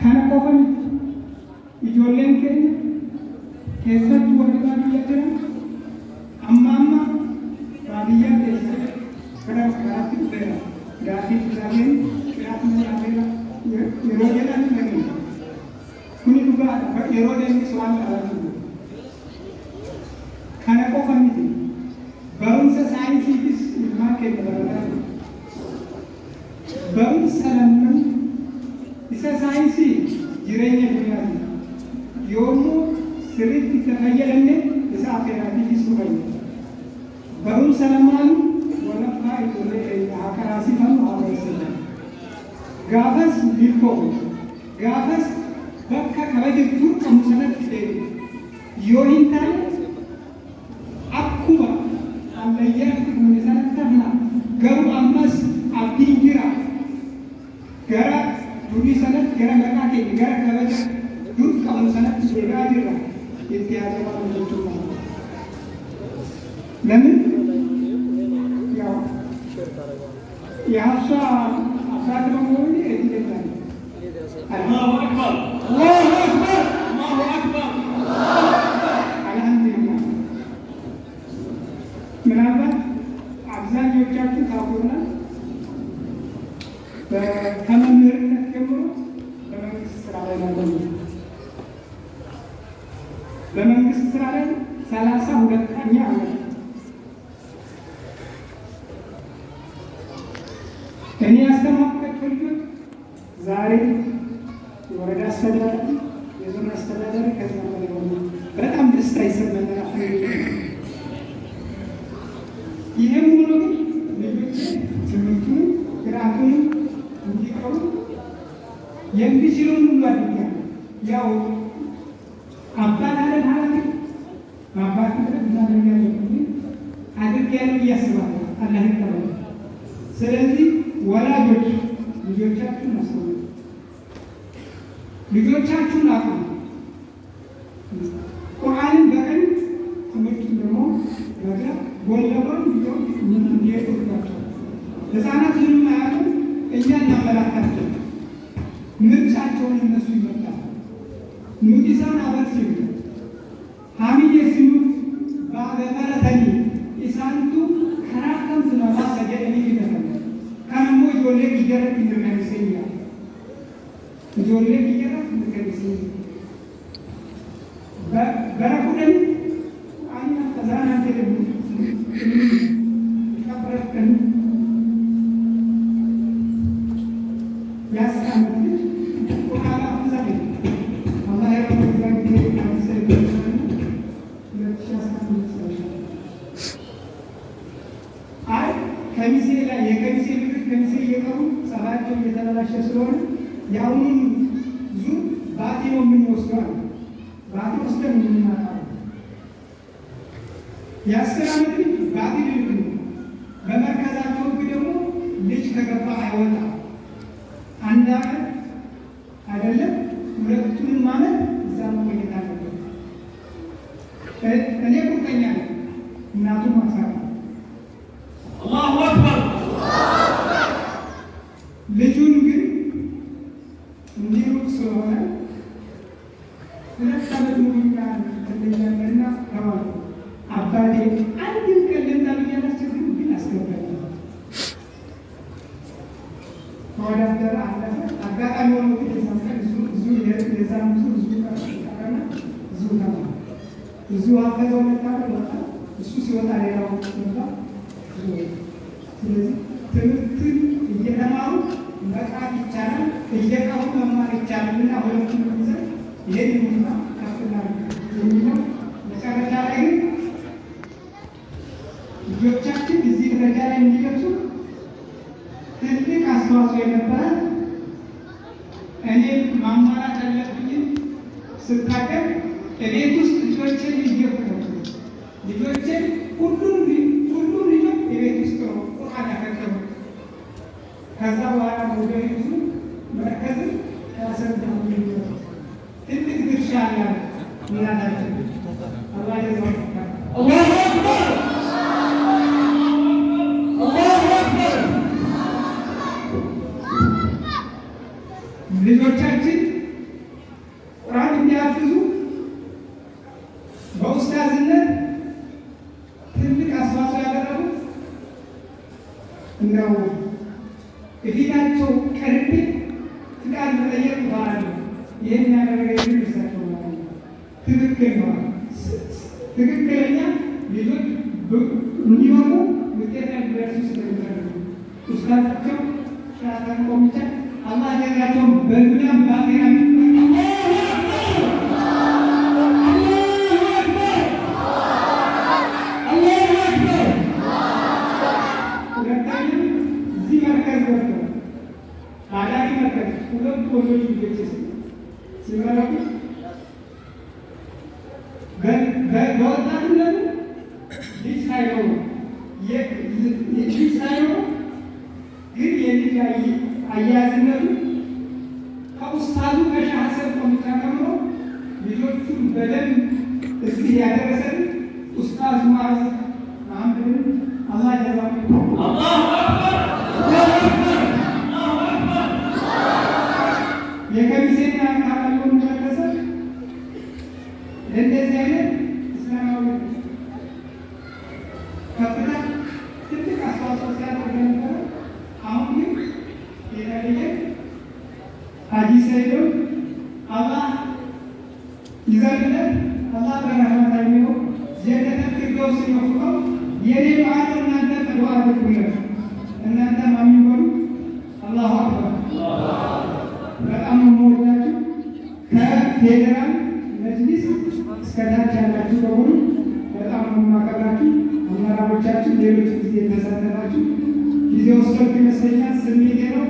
Kana qofa miti. Ijoolleen keenya keessattuu warri baadiyyaa jiran amma amma baadiyyaa keessa gara karaatti dhufeera. Gaaffii isaanii qiraatni nyaateera yeroo jedhan dhageenya. Kuni dhugaadha. Yeroo deemnis waan dhalaa jiru. Kana qofa miti. Barumsa saayinsiitis ilmaan keenya barataa jiru. Barumsa lamman isa saayinsii jireenya duniyaati. Yoommoo sirriitti itti fayyadamne isa akiraatiifis nu fayyada. Barumsa lamaanuu walakkaa ijoollee keenya haa qaraasifannu, haa barsiifannu. Gaafas milkoofna. Gaafas bakka kabaja dur qabnu sanatti deebina. Yoo hin taane akkuma hallayyaatti dhumne sanatti hafna. Garuu ammas abdiin jira. Gara durii sanatti, gara maqaa keenya, gara kabaja dur qabnu sanatti deebi'aa jirra. Itti haa jabaannu jechuun barbaada. ለምን ያው የሀፍሳ አባት በመሆኔ እድለኛ ነኝ። الله أكبر. الله أكبر. الله أكبر. አልሐምዱሊላህ። ምናልባት አብዛኞቻችሁ ታውቁና ከመምህርነት ጀምሮ በመንግስት ስራ ላይ ነበር። በመንግስት ስራ ላይ 32ኛ ዓመት። እኔ ያስተማርኳቸው ልጆች ዛሬ የወረዳ አስተዳዳሪ፣ የዞን አስተዳዳሪ፣ ከዚያ በላይ ሆኑ። በጣም ደስታ ይሰማኛል። አልሐምዱሊላህ። ይህም ሆኖ ግን ልጆቼ ትምህርቱንም ቅራቱንም እንዲቀሩ የሚችለውን ሁሉ አድርጌያለሁ። ያው አባት አለን ኃላፊ አባት አድርጌያለሁ አድርጌያለሁ ብዬ አስባለሁ። አላህ ይቀበል። ስለዚህ ወላጆች ልጆቻችሁን አስተምሩ፣ ልጆቻችሁን አቅሙ። ቁርአንን በቀኝ ትምህርቱን ደግሞ በግራ ጎን ለጎን ልጆች እንዲሄዱ እርዷቸው። ህፃናት ምንም አያውቁም፣ እኛ እናመላካቸው። ምርጫቸውን እነሱ ይመርጣሉ። Nuti isaan agarsiifnu haamiyyessinu baratanii isaantu karaa kamtu na baasa jedhanii fidatan. Kan immoo ijoollee kiyyarratti mirkaneessee jira. Ijoollee kiyyarratti mirkaneessee jira. Bara 10 ani kazaanaan jedhamu bara 10 የ10 ዓመት ልጅ ቁርአን አፍዛ። አላህ ያለው የዛ ጊዜ አዲስ 2015። አይ ከሚሴ ላይ የከሚሴ ልጆች ከሚሴ እየቀሩ ጸባያቸው እየተበላሸ ስለሆነ የአሁኑን ዙር ባቲ ነው የምንወስደው አለ። ባቲ ወስደን የምናጣው የ10 ዓመት ልጅ ባቲ ልልክ ነው። በመርከዛቸው ሕግ ደግሞ ልጅ ከገባ አይወጣም። አንድ ዓመት አይደለም ሁለቱንም ዓመት እዛ መቆየት አለበት። እኔ ቁርጠኛ ነኝ። እናቱም አሳራ الله أكبر. ልጁን ግን እንዲሩቅ ስለሆነ 2 ዓመት ሙሉ እኛ ትለያለና ተባሉ። አባቴ አንድም ቀን ልምጣ ብዬ አላስቸግርም፣ ግን አስገባኝ። ተወዳደረ፣ አለፈ። አጋጣሚ ሆኖ ግን የዛን ቀን እዙ የዛን ዙር እዙ ቀረና እዙ ተማረ። እዙ አፈዘው መታቀል ወጣ። እሱ ሲወጣ ሌላው ገባ። እዙ ወጣ። ስለዚህ ትምህርትን እየተማሩ መቅራት ይቻላል፣ እየቀሩ መማር ይቻላል እና ሁለቱም ይዘን ይሄን ሁላ ከፍ እናድርግ የሚለው። መጨረሻ ላይ ግን ልጆቻችን እዚህ ደረጃ ላይ እንዲደርሱ ትልቅ አስተዋጽኦ የነበረ እኔ ማሟላት ያለብኝን ስታቀም እቤት ውስጥ ልጆችን እየፈረቱ ልጆችን ሁሉም ሁሉም ልጆች የቤት ውስጥ ነው ቁርአን ያፈቀሩት። ከዛ በኋላ ወደ ብዙ መርከዝን ያሰዳሁ ትልቅ ድርሻ አለ እናታችን። አላህ ይርዛው። الله أكبر. الله أكبر. ልጆቻችን ቁርአን እንዲያፍዙ በኡስታዝነት ትልቅ አስተዋጽኦ ያደረጉት እንደው እፊታቸው ቀርቤ ፍቃድ መጠየቅ እፈራለሁ። ይህን ያደረገ ግን እሳቸው ማለት ነው። ትክክል ነው። ትክክለኛ ልጆች እንዲበቁ ውጤት ላይ እንዲደርሱ ስለሚፈልጉ ኡስታዛቸው ሻታን ቆምቻ አላህ ጀዛቸውን በዱንያም በአኼራም። الله أكبر! الله أكبر! ሁለተኛ እዚህ መርከዝ ገብተው አዳሪ መርከዝ ሁለቱ ወንዶች ልጆች ሲመረቁ በወጣትነቱ ልጅ ሳይኖሩ፣ ልጅ ሳይኖሩ ግን የልጅ አያያዝነቱ ከኡስታዙ ከሻህ ሀሰን ቆምቻ ተምሮ ልጆቹን በደንብ እዚህ ያደረሰን ኡስታዝ ሙዓዝ መሐመድን አላህ ጀዛውን الله أكبر! الله أكبر! الله أكبر! የከሚሴና አካባቢውን ህብረተሰብ ለእንደዚህ አይነት እስላማዊ ከፍታ ትልቅ አስተዋጽኦ ሲያደርግ ነበረ። አሁን ግን የተለየ ሀጂ ሰይዶን አላህ ይዘንለት፣ አላህ በረህመት አይሚው ጀነተል ፊርደውስ ይወፍቀው። የኔ ዱዓ ነው። እናንተ ዱዓ አድርጉለት። እናንተም አሚን በሉ። አላሁ አክበር። በጣም ነው የምወዳችሁ። ከፌዴራል መጅሊስ እስከ ታች ያላችሁ በሙሉ በጣም ነው የማከብራችሁ። አመራሮቻችን፣ ሌሎች ጊዜ የተሳተፋችሁ ጊዜ ወሰድኩ ይመስለኛል። ስሜቴ ነው።